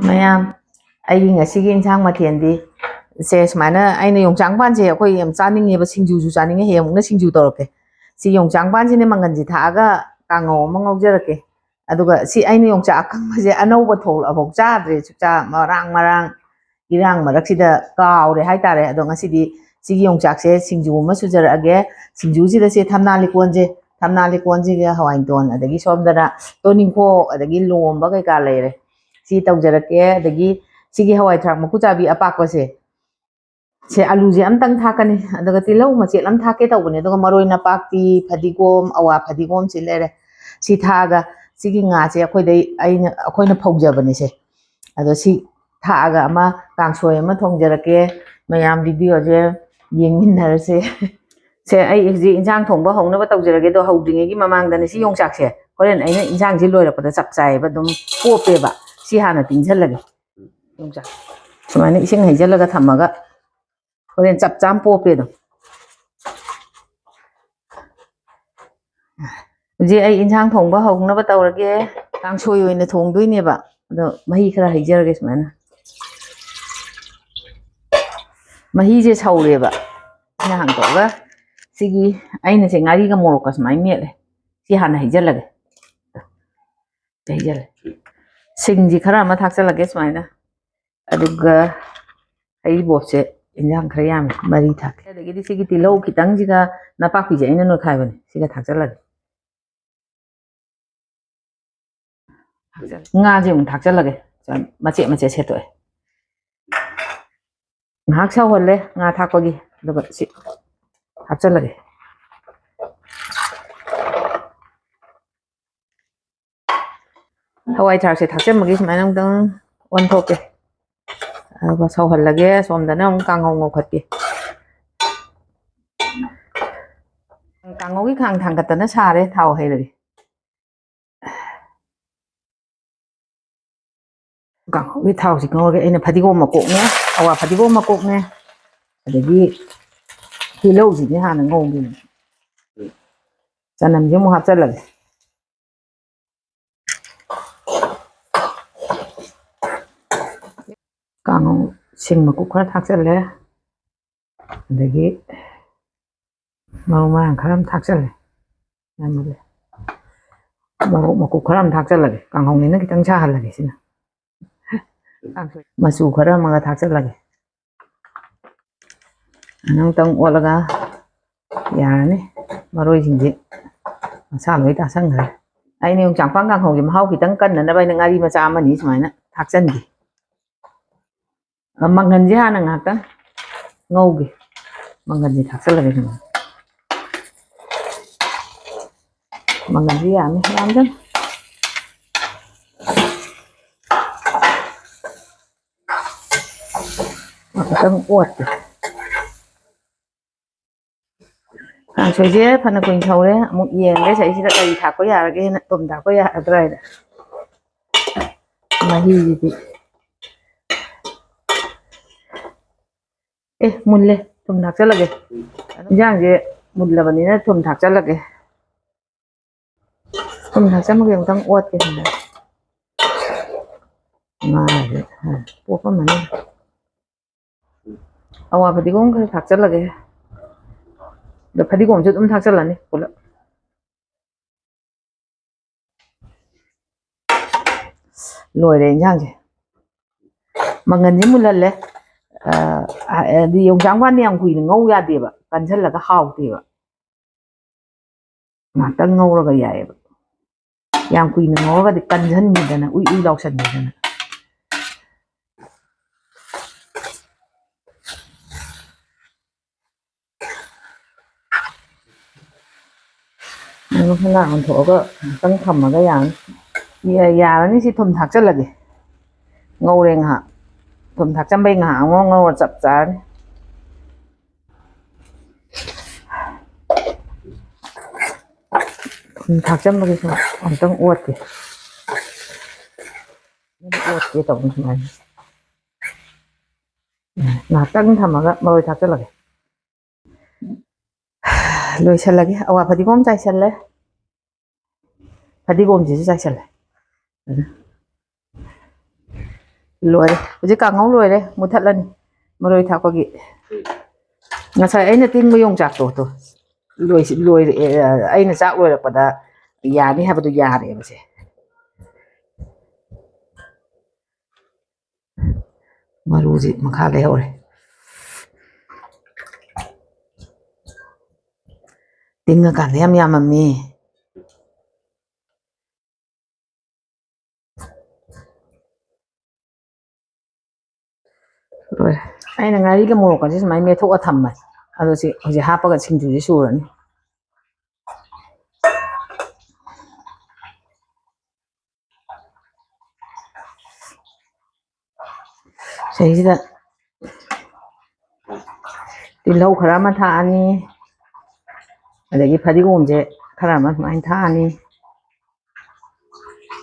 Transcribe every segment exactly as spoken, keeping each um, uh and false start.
ꯃꯌꯥꯝ, ꯑꯩꯒꯤ ꯉꯁꯤꯒꯤ ꯏꯟꯁꯥꯡ ꯃꯊꯦꯜꯗꯤ ꯁꯦ ꯁꯨꯃꯥꯏꯅ, ꯑꯩꯅ ꯌꯣꯡꯆꯥꯛ ꯄꯥꯟꯁꯦ ꯑꯩꯈꯣꯏ ꯌꯥꯝ ꯆꯥꯅꯤꯡꯉꯦꯕ, ꯁꯤꯡꯖꯨꯁꯨ ꯆꯥꯅꯤꯡꯉꯦ, ꯍꯌꯦꯡꯃꯨꯛꯅ ꯁꯤꯡꯖꯨ ꯇꯧꯔꯛꯀꯦ꯫ ꯁꯤ ꯌꯣꯡꯆꯥꯛ ꯄꯥꯟꯁꯤꯅꯦ ꯃꯪꯒꯟꯁꯦ ꯊꯥꯛꯑꯒ ꯀꯥꯡꯉꯧ ꯑꯃ ꯉꯧꯖꯔꯛꯀꯦ꯫ ꯑꯗꯨꯒ ꯁꯤ ꯑꯩꯅ ꯌꯣꯡꯆꯥꯛ ꯑꯀꯪꯕꯁꯦ ꯑꯅꯧꯕ ꯊꯣꯛꯂꯛꯑꯐꯥꯎ ꯆꯥꯗ꯭ꯔꯦ ꯁꯨꯛꯆꯥ, ꯃꯔꯥꯡ ꯃꯔꯥꯡ ꯏꯔꯥꯡ ꯃꯔꯛꯁꯤꯗ ꯀꯥꯎꯔꯦ ꯍꯥꯏꯇꯥꯔꯦ꯫ ꯑꯗꯣ ꯉꯁꯤꯗꯤ ꯁꯤꯒꯤ ꯌꯣꯡꯆꯥꯛꯁꯦ ꯁꯤꯡꯖꯨ ꯑꯃ ꯁꯨꯖꯔꯛꯑꯒꯦ꯫ ꯁꯤꯡꯖꯨꯁꯤꯗ ꯁꯤ ꯊꯝꯅꯥ ꯂꯤꯀꯣꯟꯁꯦ, ꯊꯝꯅꯥ ꯂꯤꯀꯣꯟꯁꯤꯒ ꯍꯋꯥꯏ ꯃꯇꯣꯟ, ꯑꯗꯒꯤ ꯁꯣꯝꯗꯅ ꯇꯣꯅꯤꯡꯈꯣꯛ, ꯑꯗꯒꯤ ꯂꯣꯝꯕ ꯀꯩꯀꯥ ꯂꯩꯔꯦ꯫ ꯁꯤ ꯇꯧꯖꯔꯛꯀꯦ꯫ ꯑꯗꯒꯤ ꯁꯤꯒꯤ ꯍꯋꯥꯏ ꯊ꯭ꯔꯥꯛ ꯃꯀꯨ ꯆꯥꯕꯤ ꯑꯄꯥꯛꯄꯁꯦ, ꯁꯦ ꯑꯂꯨꯁꯦ ꯑꯝꯇꯪ ꯊꯥꯛꯀꯅꯤ, ꯑꯗꯨꯒ ꯇꯤꯜꯍꯧ ꯃꯆꯦꯠ ꯑꯃ ꯊꯥꯛꯀꯦ ꯇꯧꯕꯅꯦ, ꯑꯗꯨꯒ ꯃꯔꯣꯏ ꯅꯄꯥꯛꯄꯤ, ꯐꯗꯤꯒꯣꯝ, ꯑꯋꯥ ꯐꯗꯤꯒꯣꯝ ꯁꯤ ꯂꯩꯔꯦ꯫ ꯁꯤ ꯊꯥꯛꯑꯒ ꯁꯤꯒꯤ ꯉꯥꯁꯦ ꯑꯩꯈꯣꯏꯗꯩ, ꯑꯩꯅ, ꯑꯩꯈꯣꯏꯅ ꯐꯧꯖꯕꯅꯤꯁꯦ꯫ ꯑꯗꯣ ꯁꯤ ꯊꯥꯛꯑꯒ ꯑꯃ ꯀꯥꯡꯁꯣꯏ ꯑꯃ ꯊꯣꯡꯖꯔꯛꯀꯦ꯫ ꯃꯌꯥꯝ ꯚꯤꯗꯤꯑꯣꯁꯦ ꯌꯦꯡꯃꯤꯟꯅꯔꯁꯦ꯫ ꯁꯦ, ꯑꯩ ꯍꯧꯖꯤꯛ ꯏꯟꯁꯥꯡ ꯊꯣꯡꯕ ꯍꯧꯅꯕ ꯇꯧꯖꯔꯒꯦ꯫ ꯑꯗꯣ ꯍꯧꯗ꯭ꯔꯤꯉꯩꯒꯤ ꯃꯃꯥꯡꯗꯅꯦ, ꯁꯤ ꯌꯣꯡꯆꯥꯛꯁꯦ ꯍꯣꯔꯦꯟ ꯑꯩꯅ ꯏꯟꯁꯥꯡꯁꯦ ꯂꯣꯏꯔꯛꯄꯗ ꯆꯞ ꯆꯥꯏꯌꯦꯕ, ꯑꯗꯨꯝ ꯄꯣꯞꯄꯦꯕ꯫ ꯁꯤ ꯍꯥꯟꯅ ꯇꯤꯡꯁꯜꯂꯒꯦ꯫ ꯌꯣꯡꯆꯥꯛ ꯁꯨꯃꯥꯏꯅ ꯏꯁꯤꯡ ꯍꯩꯖꯤꯜꯂꯒ ꯊꯝꯃꯒ ꯍꯣꯔꯦꯟ ꯆꯞ ꯆꯥꯅ ꯄꯣꯞꯄꯦ ꯑꯗꯨꯝ꯫ ꯍꯧꯖꯤꯛ ꯑꯩ ꯏꯟꯁꯥꯡ ꯊꯣꯡꯕ ꯍꯧꯅꯕ ꯇꯧꯔꯒꯦ꯫ ꯀꯥꯡꯁꯣꯏ ꯑꯣꯏꯅ ꯊꯣꯡꯗꯣꯏꯅꯦꯕ꯫ ꯑꯗꯣ ꯃꯍꯤ ꯈꯔ ꯍꯩꯖꯔꯒꯦ ꯁꯨꯃꯥꯏꯅ꯫ ꯃꯍꯤꯁꯦ ꯁꯧꯔꯦꯕ꯫ ꯑꯩꯅ ꯍꯥꯡꯗꯣꯛꯑꯒ ꯁꯤꯒꯤ, ꯑꯩꯅ ꯁꯤ ꯉꯥꯔꯤꯒ ꯃꯣꯔꯣꯛꯀ ꯁꯨꯃꯥꯏꯅ ꯃꯦꯠꯂꯦ꯫ ꯁꯤ ꯍꯥꯟꯅ ꯍꯩꯖꯜꯂꯒꯦ꯫ ꯍꯩꯖꯜꯂꯦ꯫ ꯁꯤꯡꯁꯤ ꯈꯔ ꯑꯃ ꯊꯥꯛꯆꯜꯂꯒꯦ ꯁꯨꯃꯥꯏꯅ꯫ ꯑꯗꯨꯒ ꯍꯩꯔꯤꯕꯣꯞꯁꯦ ꯏꯟꯖꯥꯡ ꯈꯔ ꯌꯥꯝꯃꯦ, ꯃꯔꯤ ꯊꯥꯛꯀꯦ꯫ ꯑꯗꯒꯤꯗꯤ ꯁꯤꯒꯤ ꯇꯤꯜꯍꯧ ꯈꯤꯇꯪꯁꯤꯒ ꯅꯄꯥꯛꯄꯤꯁꯦ ꯑꯩꯅ ꯅꯣꯏꯈꯥꯏꯕꯅꯦ, ꯁꯤꯒ ꯊꯥꯛꯆꯜꯂꯒꯦ꯫ ꯊꯥꯛꯆꯜꯂꯦ꯫ ꯉꯥꯁꯦ ꯑꯃꯨꯛ ꯊꯥꯛꯆꯜꯂꯒꯦ꯫ ꯃꯆꯦꯠ ꯃꯆꯦꯠ ꯁꯦꯠꯇꯣꯛꯑꯦ꯫ ꯉꯥꯏꯍꯥꯛ ꯁꯧꯍꯜꯂꯦ ꯉꯥ ꯊꯥꯛꯄꯒꯤ, ꯑꯗꯨꯒ ꯁꯤ ꯍꯥꯞꯆꯜꯂꯒꯦ꯫ ꯍꯋꯥꯏ ꯊ꯭ꯔꯥꯛꯁꯦ ꯊꯥꯛꯆꯟꯕꯒꯤ ꯁꯨꯃꯥꯏꯅ ꯑꯃꯨꯛꯇꯪ ꯑꯣꯟꯊꯣꯛꯀꯦ꯫ ꯑꯗꯨꯒ ꯁꯧꯍꯜꯂꯒꯦ꯫ ꯁꯣꯝꯗꯅ ꯑꯃꯨꯛ ꯀꯥꯡꯉꯧ ꯉꯧꯈꯠꯀꯦ꯫ ꯀꯥꯡꯉꯧꯒꯤ ꯈꯥꯡ ꯊꯥꯡꯒꯠꯇꯅ ꯁꯥꯔꯦ, ꯊꯥꯎ ꯍꯩꯔꯒꯦ꯫ ꯀꯥꯡꯉꯧꯒꯤ ꯊꯥꯎꯁꯤ ꯉꯧꯔꯒꯦ꯫ ꯑꯩꯅ ꯐꯗꯤꯒꯣꯝ ꯃꯀꯣꯛꯅꯦ, ꯑꯋꯥ ꯐꯗꯤꯒꯣꯝ ꯃꯀꯣꯛꯅꯦ, ꯑꯗꯒꯤ ꯇꯤꯜꯍꯧꯁꯤꯗꯤ ꯍꯥꯟꯅ ꯉꯧꯒꯦ꯫ ꯆꯅꯝꯁꯦ ꯑꯃꯨꯛ ꯍꯥꯞꯆꯜꯂꯒꯦ꯫ ꯀꯥꯡꯉꯧ ꯁꯤꯡ ꯃꯀꯨꯞ ꯈꯔ ꯊꯥꯛꯆꯜꯂꯦ꯫ ꯑꯗꯒꯤ ꯃꯔꯨ ꯃꯔꯥꯡ ꯈꯔ ꯑꯃ ꯊꯥꯛꯆꯜꯂꯦ꯫ ꯌꯥꯝꯃꯜꯂꯦ꯫ ꯃꯣꯔꯣꯛ ꯃꯀꯨꯞ ꯈꯔ ꯑꯃ ꯊꯥꯛꯆꯜꯂꯒꯦ꯫ ꯀꯥꯡꯍꯧꯅꯤꯅ ꯈꯤꯇꯪ ꯁꯥꯍꯜꯂꯒꯦ ꯁꯤꯅ꯫ ꯃꯆꯨ ꯈꯔ ꯑꯃꯒ ꯊꯥꯛꯆꯜꯂꯒꯦ꯫ ꯑꯃꯨꯛꯇꯪ ꯑꯣꯠꯂꯒ ꯌꯥꯔꯅꯤ꯫ ꯃꯔꯣꯏꯁꯤꯡꯁꯦ ꯃꯁꯥ ꯂꯣꯏ ꯇꯥꯁꯟꯈ꯭ꯔꯦ꯫ ꯑꯩꯅ ꯌꯣꯡꯆꯥꯛ ꯄꯥꯟ ꯀꯥꯡꯍꯧꯒꯤ ꯃꯍꯥꯎ ꯈꯤꯇꯪ ꯀꯟꯅꯅꯕ ꯑꯩꯅ ꯉꯥꯔꯤ ꯃꯆꯥ ꯑꯃꯅꯤ ꯁꯨꯃꯥꯏꯅ ꯊꯥꯛꯆꯟꯈꯤ꯫ ꯑ, ꯃꯪꯒꯟꯁꯦ ꯍꯥꯟꯅ ꯉꯥꯏꯍꯥꯛꯇꯪ ꯉꯧꯒꯦ꯫ ꯃꯪꯒꯟꯁꯦ ꯊꯥꯛꯆꯜꯂꯒꯦ ꯁꯨꯃꯥꯏꯅ꯫ ꯃꯪꯒꯟꯁꯦ ꯌꯥꯝꯃꯤ, ꯌꯥꯝꯗꯪ꯫ ꯉꯥꯏꯍꯥꯛꯇꯪ ꯑꯣꯠꯀꯦ꯫ ꯀꯥꯡꯁꯣꯏꯁꯦ ꯐꯅ ꯀꯨꯏꯅ ꯁꯧꯔꯦ꯫ ꯑꯃꯨꯛ ꯌꯦꯡꯒꯦ ꯁꯤꯗꯩꯁꯤꯗ ꯀꯔꯤ ꯊꯥꯛꯄ ꯌꯥꯔꯒꯦꯅ, ꯊꯨꯝ ꯊꯥꯛꯄ ꯌꯥꯔꯗ꯭ꯔꯥ ꯍꯥꯏꯅ꯫ ꯃꯍꯤꯁꯤꯗꯤ, ꯑꯦ, ꯃꯨꯜꯂꯦ꯫ ꯊꯨꯝ ꯊꯥꯛꯆꯜꯂꯒꯦ꯫ ꯏꯟꯖꯥꯡꯁꯦ ꯃꯨꯜꯂꯕꯅꯤꯅ ꯊꯨꯝ ꯊꯥꯛꯆꯜꯂꯒꯦ꯫ ꯊꯨꯝ ꯊꯥꯛꯆꯟꯕꯒꯤ ꯑꯃꯨꯛꯇꯪ ꯑꯣꯠꯀꯦ ꯁꯤꯗ꯫ ꯉꯥꯁꯦ ꯄꯣꯛꯑꯝꯃꯅꯤ꯫ ꯑꯋꯥ ꯐꯗꯤꯒꯣꯝ ꯈꯔ ꯊꯥꯛꯆꯜꯂꯒꯦ꯫ ꯑꯗꯣ ꯐꯗꯤꯒꯣꯝꯁꯨ ꯑꯗꯨꯝ ꯊꯥꯛꯆꯜꯂꯅꯤ ꯄꯨꯂꯞ꯫ ꯂꯣꯏꯔꯦ ꯏꯟꯖꯥꯡꯁꯦ꯫ ꯃꯪꯒꯟꯁꯦ ꯃꯨꯜꯍꯜꯂꯦ꯫ ꯑ, ꯍꯥꯏꯗꯤ ꯌꯣꯡꯆꯥꯛ ꯄꯥꯟꯗꯤ ꯌꯥꯝ ꯀꯨꯏꯅ ꯉꯧ ꯌꯥꯗꯦꯕ, ꯀꯟꯁꯤꯜꯂꯒ ꯍꯥꯎꯇꯦꯕ꯫ ꯉꯥꯛꯇꯪ ꯉꯧꯔꯒ ꯌꯥꯏꯑꯕ꯫ ꯌꯥꯝ ꯀꯨꯏꯅ ꯉꯧꯔꯒꯗꯤ ꯀꯟꯁꯤꯟꯈꯤꯗꯅ, ꯎꯏ ꯎꯏ ꯂꯥꯎꯁꯟꯈꯤꯗꯅ꯫ ꯑꯗꯨ ꯍꯦꯟꯖꯥꯡ ꯑꯣꯟꯊꯣꯛꯑꯒ ꯉꯥꯛꯇꯪ ꯊꯝꯃꯒ ꯌꯥꯔꯅꯤ꯫ ꯌꯥ-, ꯌꯥꯔꯅꯤ, ꯁꯤ ꯊꯨꯝ ꯊꯥꯛꯆꯜꯂꯒꯦ꯫ ꯉꯧꯔꯦ ꯉꯥꯏꯍꯥꯛ꯫ ꯊꯨꯝ ꯊꯥꯛꯆꯟꯕꯩ ꯉꯥꯏꯍꯥꯛ ꯑꯃꯨꯛ ꯉꯧꯔ ꯆꯞ ꯆꯥꯔꯅꯤ꯫ ꯊꯨꯝ ꯊꯥꯛꯆꯟꯕꯒꯤꯁꯨ ꯑꯃꯨꯛꯇꯪ ꯑꯣꯠꯀꯦ꯫ ꯑꯣꯠꯀꯦ ꯇꯧꯕꯅꯤ ꯁꯨꯃꯥꯏꯅ꯫ ꯎꯝ, ꯉꯥꯏꯍꯥꯛꯇꯪ ꯊꯝꯃꯒ ꯃꯔꯣꯏ ꯊꯥꯛꯆꯜꯂꯒꯦ꯫ ꯂꯣꯏꯁꯜꯂꯒꯦ꯫ ꯑꯋꯥ ꯐꯗꯤꯒꯣꯝ ꯆꯥꯏꯁꯜꯂꯦ꯫ ꯐꯗꯤꯒꯣꯝꯁꯤꯁꯨ ꯆꯥꯏꯁꯜꯂꯦ꯫ ꯎꯝ꯫ ꯂꯣꯏꯔꯦ꯫ ꯍꯧꯖꯤꯛ ꯀꯥꯡꯉꯧ ꯂꯣꯏꯔꯦ, ꯃꯨꯊꯠꯂꯅꯤ꯫ ꯃꯔꯣꯏ ꯊꯥꯛꯄꯒꯤ꯫ ꯉꯁꯥꯏ ꯑꯩꯅ ꯇꯤꯡꯕ ꯌꯣꯡꯆꯥꯛꯇꯣ, ꯇꯣ꯫ ꯂꯣꯏꯁꯤ-, ꯂꯣꯏꯔꯦ, ꯑꯦ, ꯑꯩꯅ ꯆꯥꯛ ꯂꯣꯏꯔꯛꯄꯗ ꯌꯥꯅꯤ ꯍꯥꯏꯕꯗꯣ ꯌꯥꯔꯦꯕꯁꯦ꯫ ꯃꯔꯨꯁꯤ ꯃꯈꯥ ꯂꯩꯍꯧꯔꯦ꯫ ꯇꯤꯡꯉꯀꯥꯟꯗ ꯌꯥꯝ ꯌꯥꯝꯃꯝꯃꯤ꯫ ꯂꯣꯏꯔꯦ꯫ ꯑꯩꯅ ꯉꯥꯔꯤꯒ ꯃꯣꯔꯣꯛꯀꯁꯦ ꯁꯨꯃꯥꯏꯅ ꯃꯦꯠꯊꯣꯛꯑ ꯊꯝꯕꯅꯦ꯫ ꯑꯗꯣ ꯁꯤ ꯍꯧꯖꯤꯛ ꯍꯥꯞꯄꯒ ꯁꯤꯡꯖꯨꯁꯦ ꯁꯨꯔꯅꯤ꯫ ꯁꯤꯁꯤꯗ ꯇꯤꯜꯍꯧ ꯈꯔ ꯑꯃ ꯊꯥꯛꯑꯅꯤ, ꯑꯗꯒꯤ ꯐꯗꯤꯒꯣꯝꯁꯦ ꯈꯔ ꯑꯃ ꯁꯨꯃꯥꯏꯅ ꯊꯥꯛꯑꯅꯤ꯫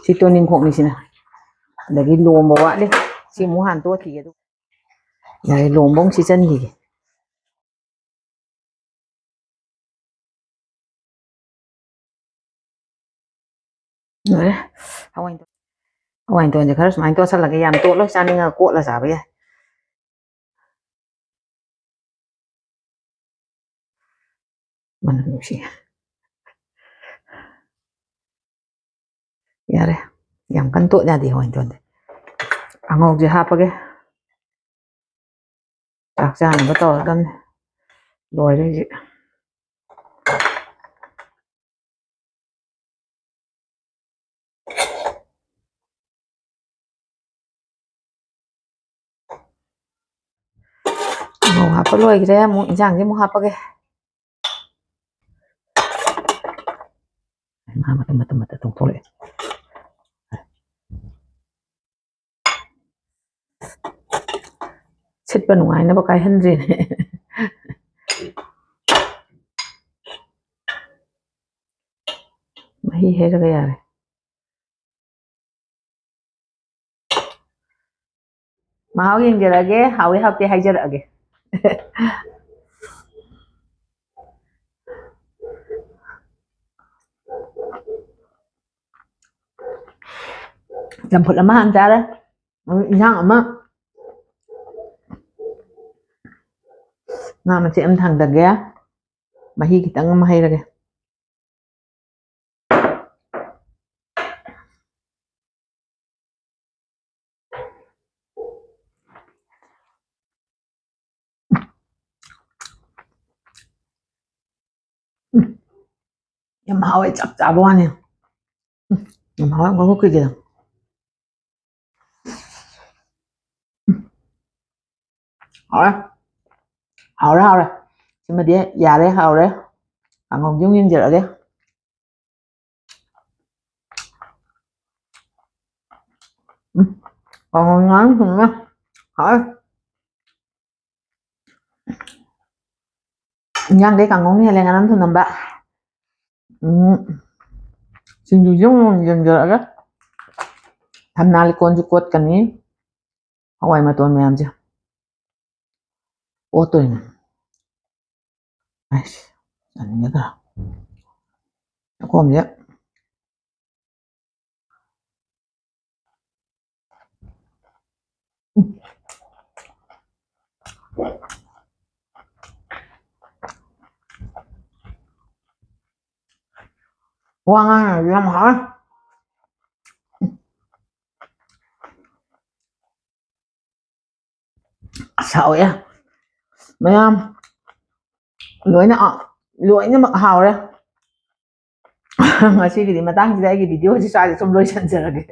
ꯁꯤ ꯇꯣꯅꯤꯡꯈꯣꯛꯅꯤꯁꯤꯅ꯫ ꯑꯗꯒꯤ ꯂꯣꯝꯕ ꯋꯥꯠꯂꯤ꯫ ꯁꯤ ꯑꯃꯨꯛ ꯍꯥꯟꯅ ꯇꯣꯠꯈꯤꯒꯦ꯫ ꯑꯗꯨ ꯌꯥꯔꯦ, ꯂꯣꯝꯕ ꯑꯃꯨꯛ ꯁꯤꯠꯆꯟꯈꯤꯒꯦ꯫ ꯂꯣꯏꯔꯦ꯫ ꯍꯋꯥꯏ ꯍꯋꯥꯏ ꯃꯇꯣꯟꯁꯦ ꯈꯔ ꯁꯨꯃꯥꯏꯅ ꯇꯣꯠꯁꯜꯂꯒ, ꯌꯥꯝ ꯇꯣꯠꯂꯒ ꯆꯥꯅꯤꯡꯉꯒ ꯀꯣꯠꯂ ꯆꯥꯕ ꯌꯥꯏ꯫ ꯃꯅꯝ ꯅꯨꯡꯁꯤ꯫ ꯌꯥꯔꯦ, ꯌꯥꯝ ꯀꯟꯅ ꯇꯣꯠ ꯌꯥꯗꯦ ꯍꯋꯥꯏ ꯃꯇꯣꯟꯗꯤ꯫ ꯑꯉꯧꯕꯁꯦ ꯍꯥꯞꯄꯒꯦ꯫ ꯆꯥꯛ ꯆꯥꯅꯕ ꯇꯧꯔꯗꯝꯅꯤ꯫ ꯂꯣꯏꯔꯦ ꯍꯧꯖꯤꯛ꯫ ꯃꯣꯔꯣꯛ ꯍꯥꯞꯄ ꯂꯣꯏꯈ꯭ꯔꯦ꯫ ꯑꯃꯨꯛ ꯏꯟꯁꯥꯡꯁꯦ ꯑꯃꯨꯛ ꯍꯥꯞꯄꯒꯦ꯫ ꯃꯥ ꯃꯇꯨꯝ ꯃꯇꯨꯝ ꯃꯇꯨꯝ ꯆꯣꯡꯊꯣꯛꯂꯛꯑꯦ꯫ ꯁꯤꯠꯄ ꯅꯨꯡꯉꯥꯏꯅꯕ ꯀꯥꯏꯍꯟꯗ꯭ꯔꯤꯅꯦ꯫ ꯃꯍꯤ ꯍꯩꯔꯒ ꯌꯥꯔꯦ꯫ ꯃꯍꯥꯎ ꯌꯦꯡꯖꯔꯛꯑꯒꯦ, ꯍꯥꯎꯏ ꯍꯥꯎꯇꯦ ꯍꯥꯏꯖꯔꯛꯑꯒꯦ꯫ ꯆꯝꯐꯨꯠ ꯑꯃ ꯍꯥꯟ ꯆꯥꯔꯦ꯫ ꯏꯟꯁꯥꯡ ꯑꯃ, ꯉꯥ ꯃꯆꯦꯠ ꯑꯃ ꯊꯥꯡꯗꯒꯦ, ꯃꯍꯤ ꯈꯤꯇꯪ ꯑꯃ ꯍꯩꯔꯒꯦ꯫ ꯎꯝ, ꯌꯥꯝ ꯍꯥꯎꯋꯦ, ꯆꯞ ꯆꯥꯕ ꯋꯥꯅꯤ꯫ ꯎꯝ, ꯌꯥꯝ ꯍꯥꯎꯋꯦ, ꯉꯧꯈꯠꯈꯤꯒꯦ꯫ ꯎꯝ, ꯍꯥꯎꯔꯦ, ꯍꯥꯎꯔꯦ, ꯍꯥꯎꯔꯦ꯫ ꯁꯤꯃꯗꯤ ꯌꯥꯔꯦ, ꯍꯥꯎꯔꯦ꯫ ꯀꯥꯡꯉꯧꯁꯤ ꯑꯃꯨꯛ ꯌꯦꯡꯖꯔꯛꯑꯒꯦ꯫ ꯎꯝ, ꯀꯥꯡꯉꯧ ꯉꯥꯔꯤ ꯊꯨꯝꯅ ꯍꯥꯎꯔꯦ꯫ ꯏꯟꯖꯥꯡꯗꯩ ꯀꯥꯡꯉꯧꯅ ꯍꯦꯜꯂꯦ ꯉꯥꯔꯝ ꯊꯨꯝꯅꯝꯕ꯫ ꯎꯝ, ꯁꯤꯡꯖꯨꯁꯦ ꯑꯃꯨꯛ ꯌꯦꯡꯖꯔꯛꯑꯒ ꯊꯝꯅꯥ ꯂꯩꯀꯣꯟꯁꯨ ꯀꯣꯠꯀꯅꯤ꯫ ꯍꯋꯥꯏ ꯃꯇꯣꯟ ꯃꯌꯥꯝꯁꯦ ꯑꯣꯠꯇꯣꯏꯅꯦ꯫ ꯑꯩꯁ, ꯆꯥꯅꯤꯡꯉꯦꯗ꯫ ꯆꯥꯛꯈꯣꯝꯁꯦ꯫ ꯋꯥ ꯉꯥꯡꯉꯗꯤ ꯌꯥꯝ ꯍꯥꯎꯋꯦ꯫ ꯑꯁ, ꯍꯥꯎꯋꯦ꯫ ꯃꯌꯥꯝ ꯂꯣꯏꯅ, ꯑ, ꯂꯣꯏꯅꯃꯛ ꯍꯥꯎꯔꯦ꯫ ꯉꯁꯤꯒꯤꯗꯤ ꯃꯇꯥꯡꯁꯤꯗ ꯑꯩꯒꯤ videoꯁꯤ ꯁ꯭ꯋꯥꯏꯗ ꯁꯨꯝ ꯂꯣꯏꯁꯤꯟꯖꯔꯒꯦ꯫